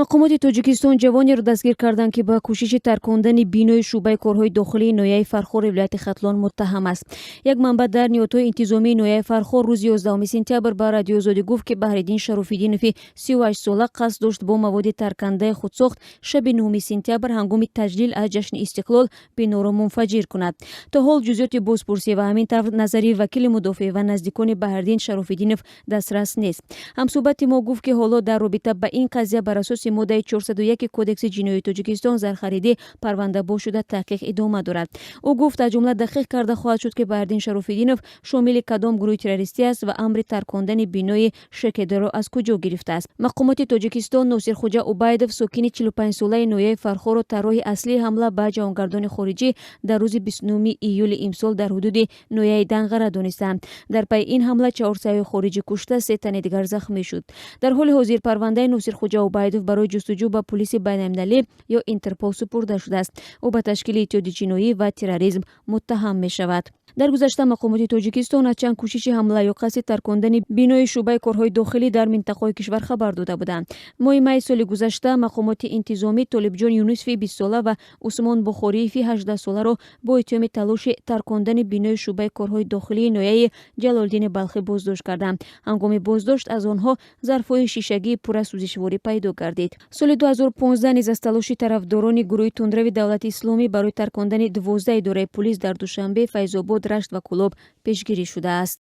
Мақомоти Тоҷикистон ҷавонеро дастгир карданд, ки ба кӯшиши таркондани бинои шӯъбаи корҳои дохилии ноҳияи Фархори вилояти Хатлон муттаҳам аст. Як манбаъ дар ниҳодҳои интизомии ноҳияи Фархор рӯзи 11 сентябр ба Радиои Озодӣ гуфт, ки Баҳриддин Шарофиддинови 38-сола қасд дошт бо маводи таркандаи худсохт шаби 9 сентябр ҳангоми таҷлил аз ҷашни Истиқлол биноро мунфаҷир кунад. То ҳол ҷузъиёти бозпурсӣ ва ҳамин тавр назари вакили мудофеъ ва наздикони Баҳриддин Шарофиддинов дастрас нест. Ҳамсӯҳбати мо гуфт, ки ҳоло дар робита ба ин қазия бар асоси моддаи 401 Кодекси ҷиноии Тоҷикистон, зархаридӣ, парванда боз шуда, таҳқиқ идома дорад. Ӯ гуфт, аз ҷумла таҳқиқ карда хоҳад шуд, ки Баҳриддин Шарофиддинов шомили кадом гурӯҳи террористӣ аст ва амри таркондани бинои ШКД-ро аз куҷо гирифтааст. Мақомоти Тоҷикистон Носирхуҷа Убайдов, сокини 45-солаи ноҳияи Фархорро, тарроҳи аслии ҳамла ба ҷаҳонгардони хориҷӣ дар рӯзи 29 июли имсол дар ҳудуди ноҳияи Данғара донистаанд. Дар пайи ин ҳамла чаҳор сайёҳи хориҷӣ кушта, се тани дигар захмӣ шуд. Дар ҳоли ҳозир парвандаи Носирхуҷа Убайдов барои ҷустуҷӯ ба пулиси байналмилалӣ ё Интерпол супурда шудааст. Ӯ ба ташкили иттиҳоди ҷиноӣ ва терроризм муттаҳам мешавад. Дар гузашта мақомоти Тоҷикистон аз чанд кӯшиши ҳамла ё қасди таркондани бинои шӯъбаи корҳои дохилӣ дар минтақаҳои кишвар хабар дода буданд. Моҳи майи соли гузашта мақомоти интизомӣ Толибҷон Юнусови 20-сола ва Усмон Бухориеви 18-соларо бо иттиҳоми талоши таркондани бинои шӯъбаи корҳои дохилии ноҳияи Ҷалолиддини Балхӣ боздошт карданд. Ҳангоми боздошт аз онҳо зарфҳои шишагии пур аз сӯзишворӣ пайдо гардид. Соли 2015 низ аз талоши тарафдорони гурӯҳи тундрави Давлати Исломӣ барои таркондани 12 идораи пулис дар Душанбе, Файзобод, Рашт ва Кӯлоб пешгирӣ шудааст.